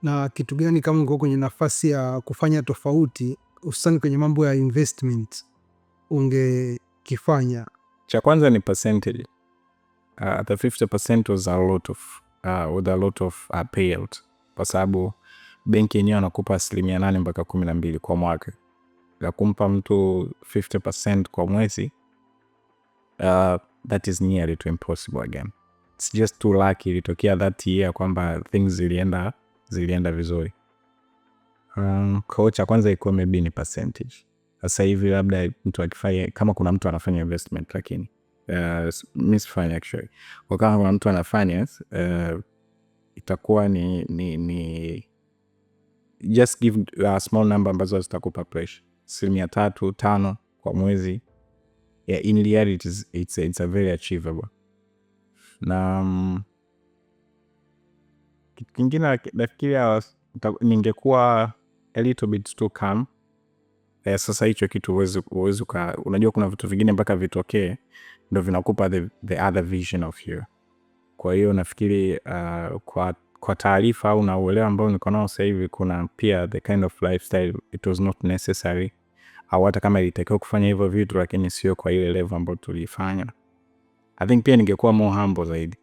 Na kitu gani kama ungekuwa kwenye nafasi ya kufanya tofauti, hususani kwenye mambo ya investment, ungekifanya? Cha kwanza ni percentage. The 50% was a lot of with a lot of payout, kwa sababu benki yenyewe anakupa 8% mpaka 12 kwa mwaka. La kumpa mtu 50% kwa mwezi, that is nearly to impossible again. It's just too lucky ilitokea that year kwamba things zilienda vizuri. Kwa hiyo cha kwanza ilikuwa maybe ni percentage. Sasa hivi labda mtu akifanya, kama kuna mtu anafanya investment, lakini mi sifanyi actually. Kwa kama kuna mtu anafanya, itakuwa ni just give a small number ambazo zitakupa pressure. 3%, 5 kwa mwezi. Yeah, in reality it's a very achievable. Na kitu kingine nafikiria ningekuwa a little bit too calm. Sasa hicho kitu huwezi, unajua kuna vitu vingine mpaka vitokee ndo vinakupa the other vision of you. Kwa hiyo nafikiri kwa taarifa au na uelewa ambao niko nao sasa hivi, kuna pia the kind of lifestyle it was not necessary, au hata kama ilitakiwa kufanya hivyo vitu, lakini sio kwa ile level ambayo tuliifanya. I think pia ningekuwa more humble zaidi.